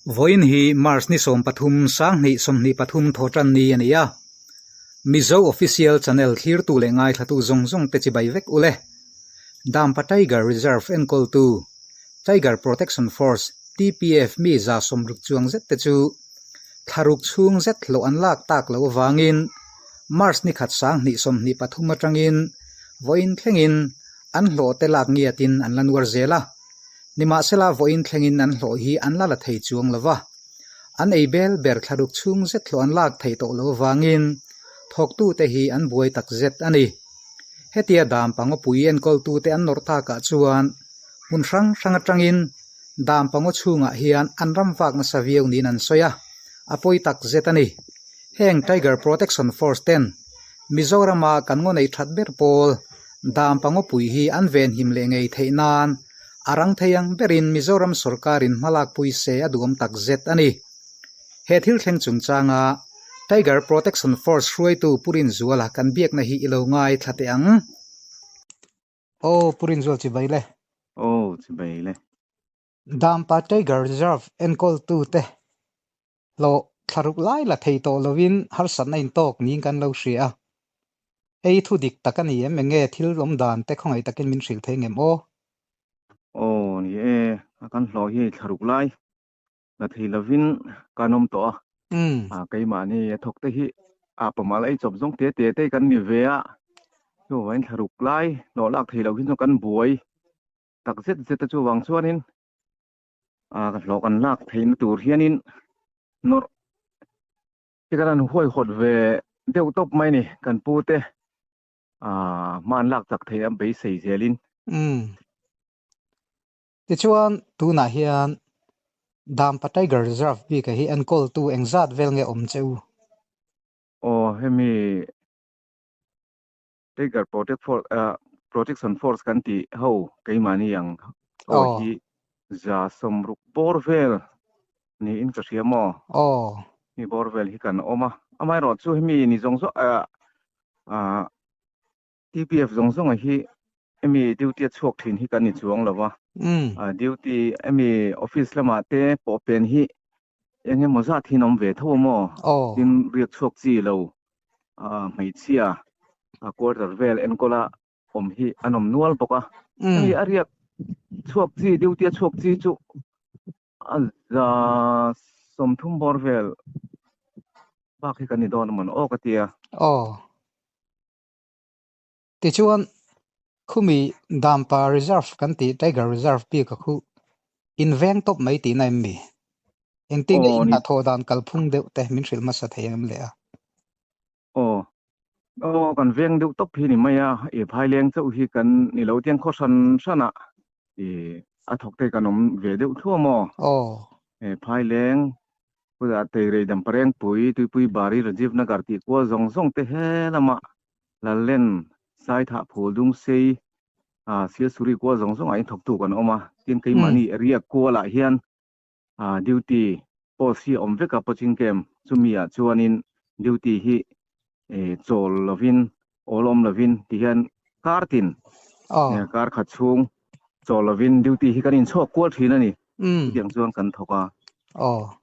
Vawiin hi March ni 13 2023 thawhtan ni a ni a. Mizo Official Channel thlirtu leh ngaithlatu zawng zawng te chibai vek ule. Dampa Tiger Reserve enkawltu Tiger Protection Force, TPF, mi 60 chuang zet te chu thlaruk chhung zet hlawh an lak tak loh avangin March ni khat 2023 atangin vawiin thlengin an hlawh te lak ngiatin an la nuar zel a. Nimahsela vawiin thlengin an hlawh hi an la la thei chuang lo va. An ei bel ber thlaruk chhung zet hlawh an lak theih tawh loh avangin thawktute hi an buai tak zet a ni. Hetia dam pangawpui enkawltute an nawrh takah chuan hmun hrang hrang atangin dam pangaw chhungah hian an ram vak nasa viau niin an sawi a, a pawi tak zet a ni. Heng Tiger Protection Force ten Mizorama kan ngaw nei that ber pawl dam pangawpui hi an venhim leh ngei theih nan a rang thei ang berin Mizoram sawrkarin hmalakpui se a duhawm tak zet a ni. He thil thleng chungchanga Tiger Protection Force hruaitu Pu Rinzuala kan biakna hi i lo ngai thla teh ang. Aw Pu Rinzual chibai le. Aw chibai le. Dampa Tiger Reserve enkawltute hlawh thlaruk lai la thei tawh lovin harsatna intawk niin kan lo hria a. Hei thu dik tak a ni em? Enge thil awm dan te khawngaih takin min hrilh thei ngem aw? Aw ni e, a kan hlawh hi thlaruk lai la thei lovin kan awm tawh a. A keimahni a thawk te hi a pamal ei chawp zawng te te te kan ni ve a. Chuvangin thlaruk lai hlawh lak thei lo hi chu kan buai tak zet zet a chuvang chuanin a hlawh kan lak theihna tur hianin nawrh te kan han huaihawt ve deuh tawp mai a ni kan pu te ah hma an lak chak theih a beisei zelin. Umm. Tichuan tunah hian Dampa Tiger Reserve bik ah hi enkawltu engzat vel nge awm che u? Aw hemi Tiger Protect Force ah Protection Force kan tih ho keimahni ang ho hi 60 bawr vel niin ka hria maw? Aw. Mi bawr vel hi kan awm a. Amaherawh chu hemi ni zawng zawng ah ah TPF zawng zawng hi hemi duty a chhuak thin hi kan ni chuang lo va. Duty hemi office lamah te pawh pen hi eng emaw zat hi an awm ve tho a maw? Tin riak chhuak chi lo hmeichhia quarter vel enkawla awm hi an awm nual bawk a. Hemi a riak chhuak chi duty a chhuak chi chu a 30 bawr vel bak hi kan ni dawn a mawn aw ka tia. Aw. Tichuan, khumi Dampa Reserve kan tih Tiger Reserve bik a khu in veng tawp mai tihna em mi? Engtin nge Aw in ni. hnathawh dan kalphung deuh te min hrilh hmasa thei em le a? Aw. Aw kan veng deuh tawp hi ni mai a, i phaileng chauh hi kan ni lo tiang khaw hran hran ah i a thawk te kan awm ve deuh thluam aw. Aw. E phaileng Chutah Teirei Damparengpui, Tuipui Bari, Rajiv Nagar tih kual zawng zawng te he lamah Lallen, Saithah Phul Dungsei, Sialsuri kual zawng zawngah in thawktu kan awm a. Tin keimahni area kualah hian duty post hi a awm vek a Poching Camp chumi ah chuanin duty hi chawl lovin awl awm lovin ti hian kar tin kar khat chhung chawl lovin duty hi kan inchhuak kual thin a ni. Chutiang chuan kan thawk a. Aw.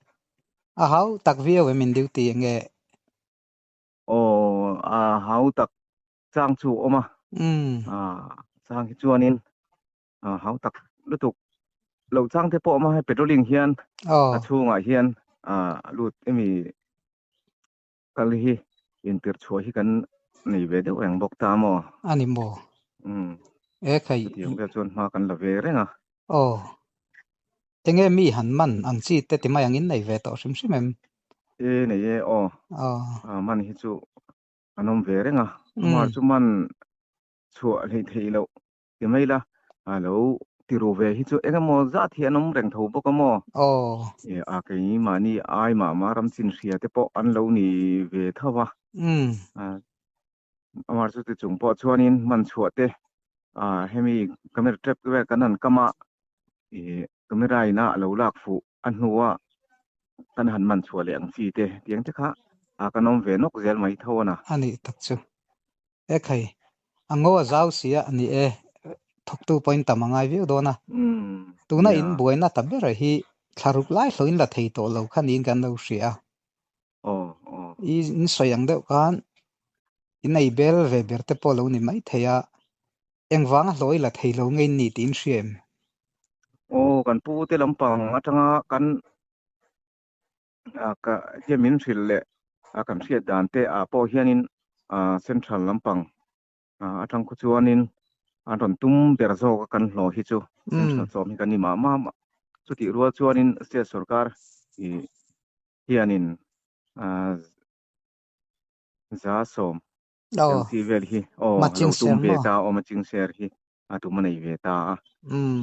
A hau tak viau em in duty enge? Aw, a hau tak chang chu a awm a. Chang hi chuanin hau tak lutuk lo chang te pawh a awm a, hei patrolling hian a chhungah hian a lut emi Kal hi intirh chhuah hi kan nei ve deuh reng bawk ta maw? A ni maw? Umm. E khai. Chutiang vel chuan hma kan la ve reng a. Aw. Enge mi han man ang chi te ti mai ang in nei ve tawh hrim hrim em? E nei e aw. Aw. Man hi chu an awm ve reng a. Amah chu man chhuah hleih theih loh Ti mai la, a lo ti ru ve hi chu eng emaw zat hi an awm reng tho bawk a maw? Aw. E a keimahni ai mah mah ram chin hria te pawh an lo ni ve tho va. Umm. A amar chu ti chung pawh chuanin man chhuah te a hemi camera trap vel kan han kam a i camera ina a lo lak fuh a hnua kan han man chhuah leh ang chi te tiang te kha a kan awm ve nawk zel mai tho a na. A nih tak chu. E khai, a ngo a zau si a ni e, thawktu pawhin tam a ngai viau dawn a. Tuna in buaina ta ber hi Thlaruk lai hlawhin la thei tawh lo kha niin kan lo hria a. I in sawi ang deuh khan in ei bel ve ber te pawh lo ni mai thei a, engvanga hlawh i la thei lo nge in ni tih in hria em? Aw, kan pu te lampang atanga kan ka hian min hrilh leh kan hriat dan te ah pawh hianin central lampang atang khu chuanin an rawn tum ber zawk a kan hlawh hi chu central chawm hi kan ni mah mah a. Chutih rual chuanin state sorkar hianin za sawm ang chi vel hi aw lo tum ve ta a awm a ching share hi a tum a nei ve ta a.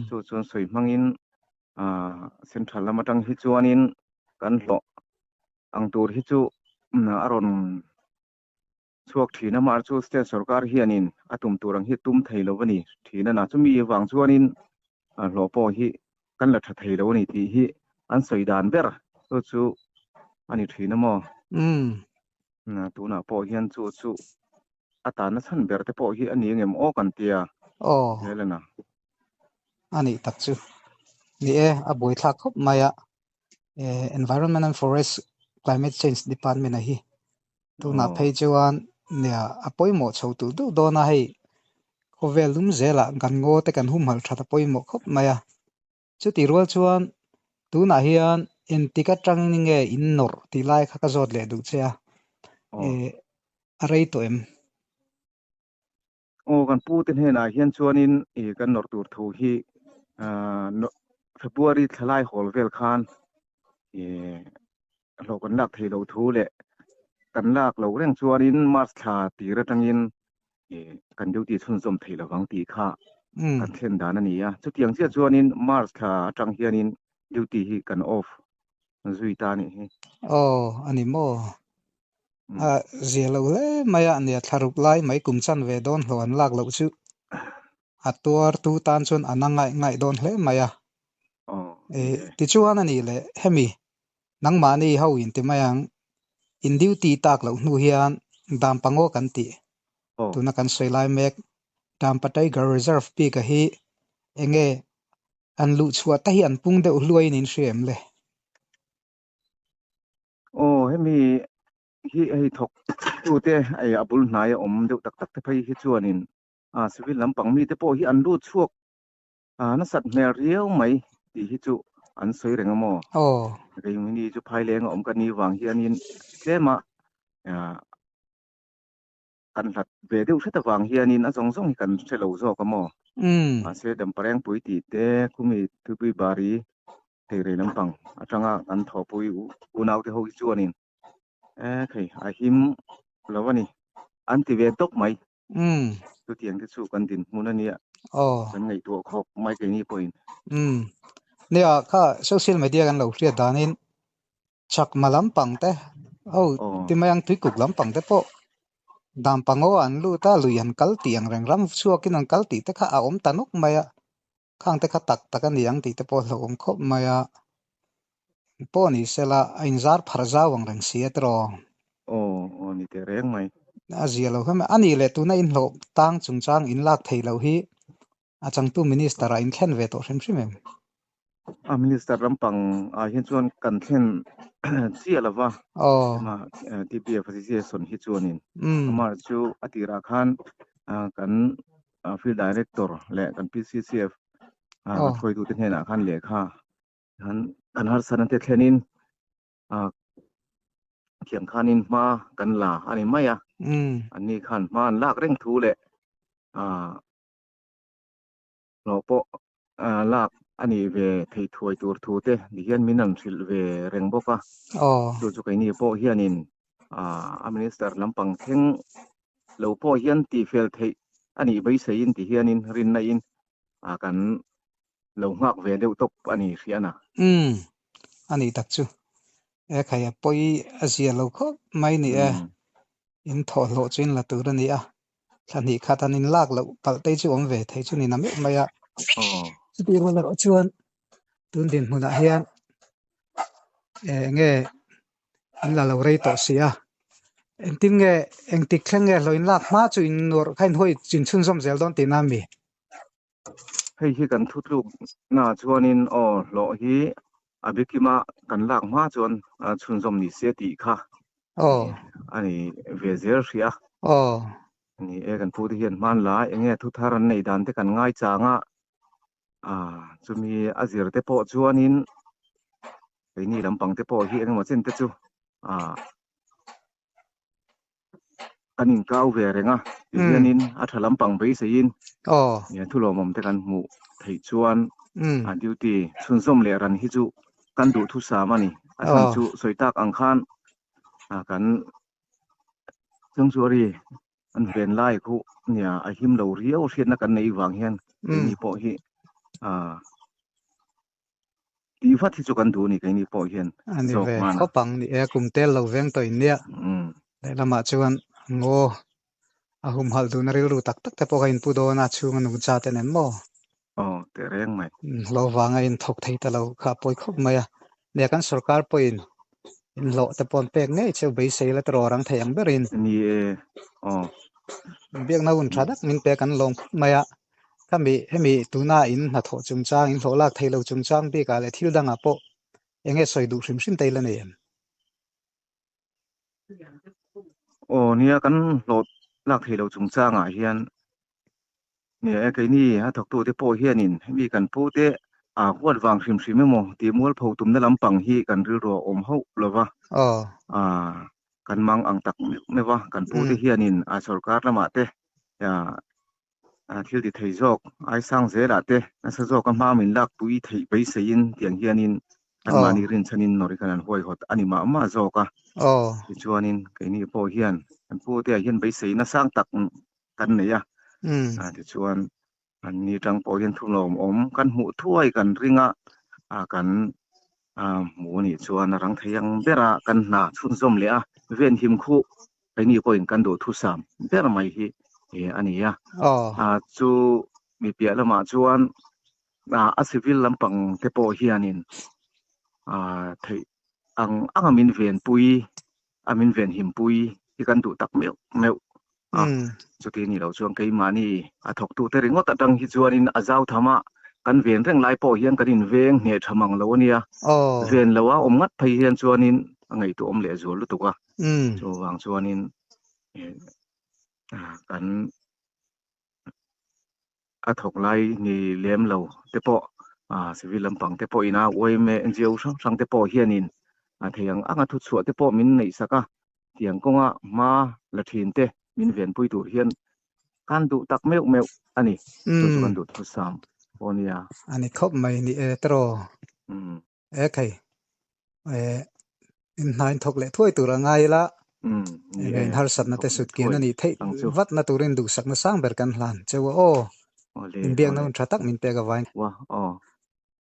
Chu chuan sawi hmangin central lam atang hi chuanin kan hlawh ang tur hi chu a rawn chhuak thin a, mahse chu state sorkar hianin a tum tur ang hi tum thei lo a ni thin a na. Chumi vang chuanin hlawh pawh hi kan la tha thei lo a ni tih hi an sawi dan ber chu chu a ni thin a maw? Tunah pawh hian chu chu a tanna chhan ber te pawh hi a ni angem aw kan tia zel a na. A nih tak chu. Ni e, a buaithlak khawp mai a. Environment and Forest Climate Change Department a hi Tunah phei chuan nia a pawimawh chho tulh deuh dawn a, hei khawvel lum zelah kan ngaw te kan humhalh that a pawimawh khawp mai a. Chutih rual chuan tunah hian engtik atangin nge in nawrh tih lai kha ka zawt leh duh che a, a rei tawh em? Aw kan pu te hnenah hian chuanin ih kan nawrh tur thu hi February thlalai hawl vel khan ih hlawh kan lak theih loh thu leh kan lak loh reng chuanin March thla tir atangin ih kan duty chhunzawm theih lovang tih kha kan thlen dan a ni a. Chutiang chiah chuanin March thla atang hianin duty hi kan off zui ta a nih hi. Aw a ni maw? A zia lo hle mai a nia thlaruk lai mai kum chan ve dawn hlawh an lak loh chu a tuar tu tan chuan an a ngaih ngaih dawn hle mai a. E, tichuan a nih leh hemi nangmahni ho in ti mai ang in duty tak loh hnu hian Dampa ngaw kan tih tuna kan sawi lai mek Dampa Tiger Reserve bik a hi enge an luh chhuah te hi an pung deuh hluaiin in hria em le? Aw hemi hi hei thawk tute ei a bul hnai a awm deuh tak tak te phei hi chuanin a civil lampang mite pawh hi an lut chhuak a nasat hmel riau mai tih hi chu an sawi reng a maw? Aw. Keimahni chu phaileng a awm ka ni vang hianin tlema kan hlat ve deuh hret avang hianin a zawng zawng hi kan hre lo zawk a maw? Mahse Damparengpui tih te khumi Thupui Bari Theirei lampang atanga kan thawhpui unaute ho hi chuanin e khei a him lo a ni an ti ve tawp mai. Chutiang te chu kan dinhmun a nia. Kan ngaihtuah khawp mai keini pawhin. Nia kha social media kan lo hriat danin Chakma lampang te ho ti mai ang tuikuk lampang te pawh Dampangaw ah an lut a lui an kal tih ang reng ram chhuakin an kal tih te kha a awm ta nawk mai a. Khang te kha tak tak a ni ang tih te pawh a hlauhawm khawp mai a, pawh ni sela a inzar pharh zau ang reng si a tiraw? Aw, aw ni teh reng mai. A zia lo hle mai. A nih leh tuna inhlawh tang chungchang inlak thei loh hi a changtu minister ah inthlen ve tawh hrim hrim em? A minister lampang ah hian chuan kan thlen chiah lo va, ema TPF association hi chuanin amah chu a tirah khan kan Field Director leh kan PCCF kan hruaitute hnenah khan lehkha kan harsatna te thlenin thiam khanin hma kan la a ni mai a, anni khan hma an lak reng thu leh hlawh pawh lak a nih ve thei thuai tur thu te ti hian min an hrilh ve reng bawk a. Chu chu keini pawh hianin a minister lampang thleng lo pawh hian tihfel theih a nih beiseiin ti hianin rinna in kan lo nghak ve deuh tawp a ni hriat a. Umm a nih tak chu. E khai a pawi a zia lo khawp mai ni e. In thawh hlawh chu in la tur a ni a. Thla hnih khat an in lak loh palh te chu awm ve thei chu ni na meuh mai a. Chutih rual erawh chuan tun dinhmunah hian eng nge an la lo rei tawh si a. Engtin nge engtik thleng nge hlawh in lak hma chu in nuar kha in hawi chin chhunzawm zel dawn tihna a mi? Hei hi kan thutlukna chuanin aw hlawh hi A bikima kan lak hma chuan chhunzawm ni se tih kha a ni ve zel hria. Ni e, kan pute hian hman la eng nge thu thar an neih dan te kan ngai chang a, chumi a zir te pawh chuanin keini lampang te pawh hi eng emaw chen te chu Kan inkau ve reng a, tihianin a tha lampang beiseiin thulawmawm te kan hmuh theih chuan a duty chhunzawm leh ran hi chu kan duhthusam a ni. A chhan chu sawi tak ang khan kan sanctuary an ven lai khu nia a him lo riau hriatna kan neih vang hian keini pawh hi Tih vat hi chu kan duh a ni keini pawh hian A ni ve khawp ang ni e, kum tel lo veng tawh in nia. Lehlamah chuan ngaw a humhalh duhna rilru tak tak te pawh kha inpu dawn a, chhunga nungcha te nen maw? Aw, teh reng mai. Hlo vanga inthawk thei ta lo kha a pawi khawp mai a. Nia kan sorkar pawhin inhlawh te pawh an pek ngei cheu beisei la tiraw rang thei ang berin. Ni e, aw. Biakna hun tha tak min pek an lawm khawp mai a. Khami hemi tuna in hnathawh chungchang, in hlawh lak thei lo chungchang bikah leh thil dangah pawh eng nge sawi duh hrim hrim te i la nei em? Aw nia kan hlawh lak thei lo chungchangah hian nia e keini a thawktute pawh hianin hemi kan pute a huat vang hrim hrim emaw tih mualpho tumna lampang hi kan rilru a awm hauh lo va. Kan mang ang tak meuh meuh a, kan pute hianin a sorkar lamah te thil ti thei zawk ai sang zelah te nasa zawk a hma min lak pui theih beiseiin tiang hianin an mahni rinchhanin nawr khan an huaihawt a ni mah mah zawk a. Tichuanin keini pawh hian kan pu te ah hian beisei nasang tak kan nei a. Tichuan an ni tang pawh hian thulawm awm kan hmuh thuai kan ring a, kan hmu a nih chuan a rang thei ang bera kan hna chhunzawm leh a venhim khuh keini pawhin kan duhthusam ber mai hi a ni a. Chu mi piah lamah chuan a civil lampang te pawh hianin theih ang anga min venpui a min venhimpui hi kan duh tak meuh meuh a. Chuti ni lo chuan keimahni a thawktute ringawt atang hi chuanin a zau tham a, kan ven reng lai pawh hian kan inveng hneh tha mang lo a nia. Ven lo a awm ngat phei hian chuanin a ngaihtuahawm leh zual lutuk a. Chuvang chuanin kan a thawk lai ni lem lo te pawh civil lampang te pawhin a yma NGO hrang hrang te pawh hianin a thei ang anga thuchhuah te pawh min neih sak a, tiang kawnga hma la thin te min venpui tur hian kan duh tak meuh meuh a ni. Chu chu kan duh thusam pawh a nia. A ni khawp mai ni e tiraw. E khai e in hna in thawk leh thuai tur a ngai ila enge in harsatna te sut kian a nih theih vatna turin duhsakna sang ber kan hlan cheu a aw. Inbiakna hun tha tak min pek avain.